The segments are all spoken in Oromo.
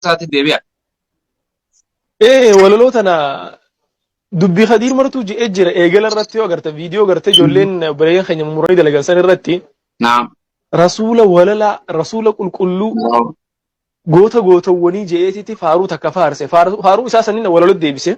Isaatti deebi'a. Ee, walaloo tana dubbii Khadiir Martuu je'ee jira eegala irratti yoo agarte viidiyoo garte ijoolleen obboleeyyan keenya mummuranii dalagan san irratti. Naam. Rasuula walalaa, rasuula qulqulluu, goota gootawwanii je'eetiti faaruu takka faarse. Faaruu isaa saniin walaloo deebise.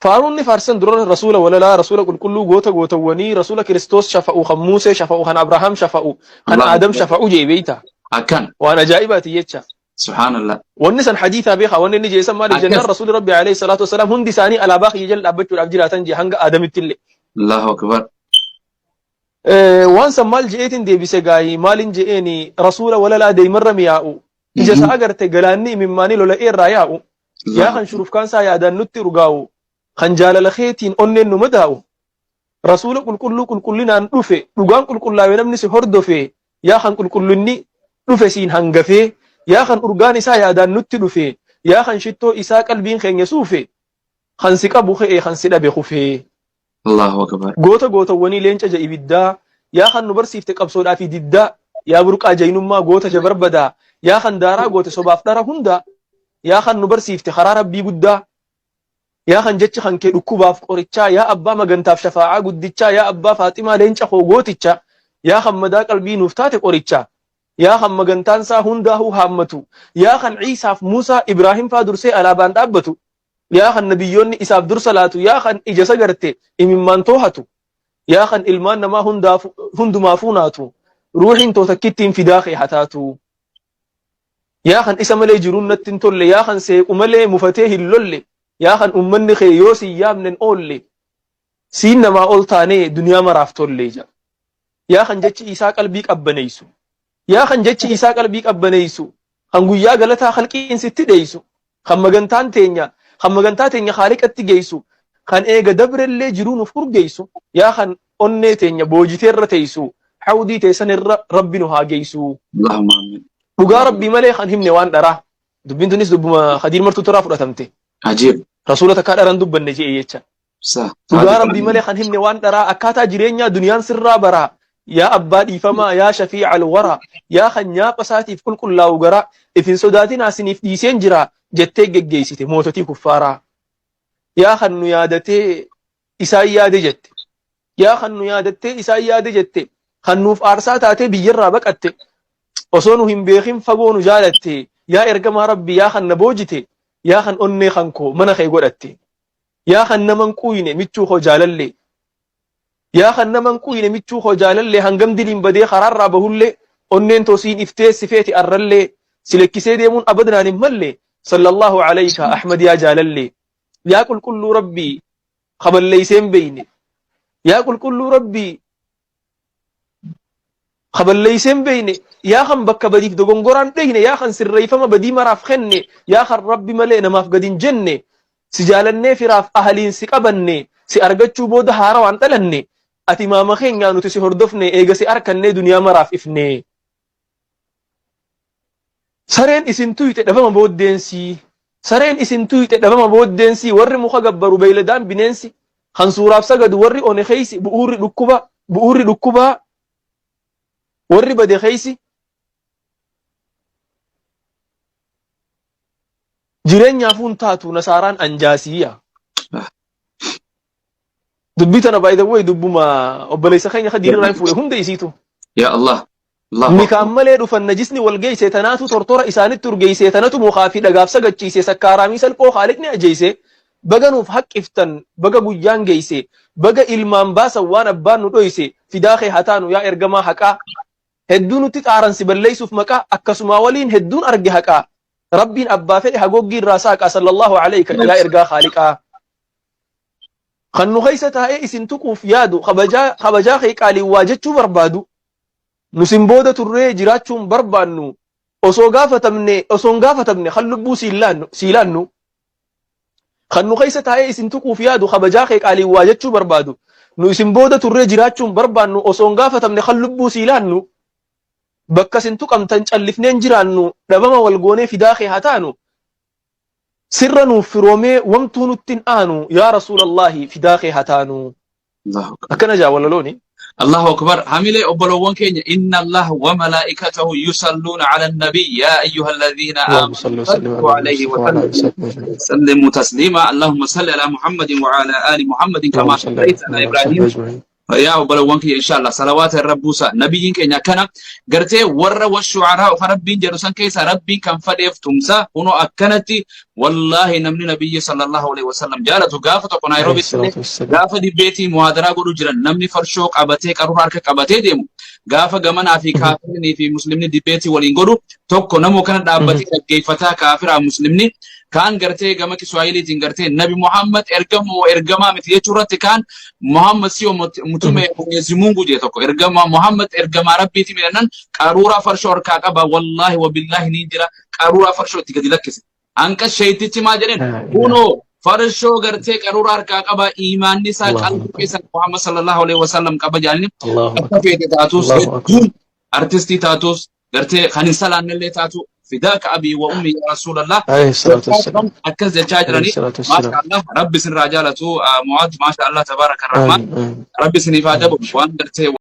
Faaruun ni faarsan dura rasuula walalaa, rasuula qulqulluu, goota gootawwanii, rasuula Kiristoos shafa'u, kan Muusee shafa'u, kan Abrahaam shafa'u, kan Aadam shafa'u jee beeyta. Akkan. Waan ajaa'ibaati jecha. Subhaanallah. Wanni san hadiisaa beekaa, wanni inni jeessan maaliif jennaan rasuulli Rabbi alayhi salaatu wasalaam hundi isaanii alaabaa kiyya jala dhaabbachuudhaaf jiraatan jee hanga Aadamitti illee. Allahu akbar. Waan san maal je'eetiin deebise gaayii maalin je'eeni rasuula walalaa deemarra miyaa'u ija isaa agarte galaanni imimmaanii lola'ee irraa yaa'u. Yaa kan shurufkaan isaa yaadaan nutti urgaa'u, kan jaalala keetiin onneen nu madaa'u, rasuula qulqulluu qulqullinaan dhufe, dhugaan qulqullaawe namni si hordofe, yaa kan qulqullinni dhufe siin hangafee, yaa kan urgaan isaa yaadaan nutti dhufe, yaa kan shittoo isaa qalbiin keenya suufe, kan si qabu ka'e kan si dhabe kufee. Allahu akbar. Goota gootawwanii leenca ja ibiddaa, yaa kan nu barsiifte qabsoodhaa fi diddaa, yaa burqaa jaynummaa goota ja barbadaa, yaa kan daaraa goote sobaaf dhara hundaa, yaa kan nu barsiifte karaa rabbii guddaa, yaa kan jechi kan kee dhukkubaaf qorichaa, yaa abbaa magantaaf shafaa'aa guddichaa, yaa abbaa faaximaa leenca koo gooticha, yaa kan madaa qalbii nuuf taate qoricha, yaa kan magantaan isaa hundaahuu haammatu, yaa kan Iisaaf Muusaa Ibraahim faa dursee alaabaan dhaabbatu, yaa kan nabiyyoonni isaaf dursa laatu, yaa kan ija isa garte imimmaan toohatu, yaa kan ilmaan namaa hundumaafuu naatu, ruuhiin too takkittiin fidaa kee hataatu. Yaa kan isa malee jiruun natti hin tolle, yaa kan seequ malee mufatee hin lolle, yaa kan ummanni kee yoo sin yaamne hin oolle, siin namaa ol taanee duniyaa maraaf tolle jedha. Yaa kan jechi isaa qalbii qabbaneessu, yaa kan jechi isaa qalbii qabbaneessu, kan guyyaa galataa khalqiin sitti dheeysu, kan magantaan teenya, kan magantaa teenya khaaliqatti geeysu, kan eega dabrellee jiruu nuuf urgeeysu, yaa kan onnee teenya boojitee irra teeysu, hawdii tee san irra Rabbi nu haa geeysu. Allahumma amiin. Dhugaa Rabbii malee kan himne waan dharaa. Dubbiin tunis dubbuma Khadiir Martuutu irraa fudhatamte. Ajiib. Rasuula takkaa dharan dubbanne je'e jecha. Sa. Dhugaa Rabbii malee kan himne waan dharaa, akkaataa jireenyaa duniyaan sirraa baraa, yaa abbaa dhiifamaa, yaa shafii'a alwaraa, yaa kan nyaapha isaatiif qulqullaa'u garaa, if hin sodaatinaa siniif dhiiseen jira jettee geggeessite moototii kuffaaraa. Yaa kan nu yaadatee isaan yaade jette. Yaa kan nu yaadattee isaan yaade jette, kan nuuf aarsaa taatee biyyarraa baqatte, osoo nu hin beekin fagoo nu jaalatte, yaa ergamaa Rabbii, yaa kan na boojite, yaa kan onnee kan koo mana kee godhatte. Yaa kan nama hin quuyne michuu koo jaalallee. Yaa kan nama hin quuyne michuu koo jaalallee, hangam diliin badee karaarraa bahullee, onneen too siin iftee si feeti arrallee, si lekkisee deemuun abadnaan hin malle, sallallahu alayka Ahmad yaa jaalallee. Yaa qulqulluu Rabbii ka balleeysee hin beeyne. Yaa qulqulluu Rabbii ka balleeysee hin beeyne, yaa kan bakka badiif dogongoraan dheyne, yaa kan sirreeyfama badii maraaf kenne, yaa kan Rabbi malee namaaf gad hin jenne, si jaalannee firaaf ahaliin si qabanne, si argachuu booda haarawaan dhalanne, ati imaama keenyaa nuti si hordofne, eega si arkannee duniyaa maraaf ifne. Sareen isin tuyxe dhabama booddeensii, sareen isin tuyxe dhabama booddeensii, warri muka gabbaru beeyladaan bineensi, kan suuraaf sagadu warri one keeysi, bu'uurri dhukkuba, bu'uurri dhukkubaa warri bade keeysi, jireenyaafuu hin taatu nasaaraan anjaasii. Dubbii tana by the way dubbuma obboleessa keenya ka diinirraa hin fuudhe hunda isiitu. Yaa Allah. Allahu Nikaan malee dhufan najisni wal geeyse, tanaatu tortora isaanitti urgeeyse, tanatu mukaa fi dhagaaf sagachiise, sakkaaraamii salphoo haaliqni ajeeyse, baga nuuf haqqiftan, baga guyyaan geeyse, baga ilmaan baasan waan abbaan nu dhoyse, fidaa kee haa taanu yaa ergamaa haqaa. Hedduu nutti xaaran si balleeysuuf maqaa, akkasumaa waliin hedduun arge haqaa. Rabbiin abbaa fedhe hagoggii irraa saaqa, sallallahu alayka yaa ergaa haaliqaa. Kan nu keessa taa'ee isin tuquuf yaadu, kabajaa kabajaa kee qaaliin waa jechuu barbaadu, nu sin booda turree jiraachuun barbaannu, osoo gaafatamne osoo hin gaafatamne kan lubbuu siin laannu sii laannu. Kan nu keessa taa'ee isin tuquuf yaadu, kabajaa kee qaaliin waa jechuu barbaadu, nu isin booda turree jiraachuun barbaannu, osoo hin gaafatamne kan lubbuu sii laannu, bakka isin tuqamtan callifneen jiraannu, dhabama wal goonee fidaa kee haa taanu. Sirra nuuf firoomee wamtuu nutti hin aanu, yaa Rasuulallaahi fidaa kee haa taanu. Allahu akbar. Akkana jaa walalooni. Allahu akbar. Hamilee obbolowwan keenya, inna Allah wa malaa'ikatahu yusalluuna ala nabiy yaa ayyuhalladhiina اللهم aamanu صل وسلم sallu على alayhi wa المصطفى وعلى sallimu آله وصحبه أجمعين. سلموا تسليما. اللهم صل على محمد وعلى آل محمد اللهم كما صل على صليت على محمد وعلى إبراهيم. وصحبه أجمعين. Yaa obbolowwan kiyya, inshallah salawaata irra buusa. Nabiyyiin keenya akkana gartee warra washu'araa kan Rabbiin jedhu san keessa Rabbiin kan fadheef tumsa kunoo akkanatti. Wallaahi, namni nabiyyi sallallahu alaihi wasallam jaalatu gaafa tokko عليه Naayiroobitti الصلاة والسلام. gaafa dibbeetii muhaadaraa godhu jiran, namni farshoo qabatee, qaruura harka qabatee deemu, gaafa gamanaa fi kaafirinii fi muslimni dibbeetii waliin godhu tokko namoo kana dhaabbatee dhaggeeffataa, kaafiraa muslimni kaan gartee gama Kiswahiliitiin gartee Nabi Muhammad ergamoo ergamaa miti jechuu irratti, kaan Muhammad sio mtume Mwenyezi Mungu jee, tokko ergama Muhammad ergamaa Rabbiiti midhannan qaruuraa farshoo harkaa qaba. Wallaahi wabillaahi ni jira, qaruuraa farshoo itti gadi lakkise. Hanqa sheeytichi maa jedheen? لا إله. Kunoo farshoo gartee qaruuraa harkaa qaba, imaanni isaa الله qalbii أكبر. keessa Muhammad sallallahu alaihi wasallam qaba jedhanii. الله Akka أكبر. feete taatus, الله أكبر. hedduun artistii taatus, gartee kan hin salaannellee taatu, fidaaka abii wa ummi ya rasuulallah عليه الصلاة والسلام. akkas jechaa عليه jiranii. الصلاة Maasha والسلام. Allah, Rabbi isinirraa jaalatu. Mu'aad, maasha Allah, tabaaraka rahmaan. آمين آمين. Rabbi isiniif haa آمين. dabalu waan gartee.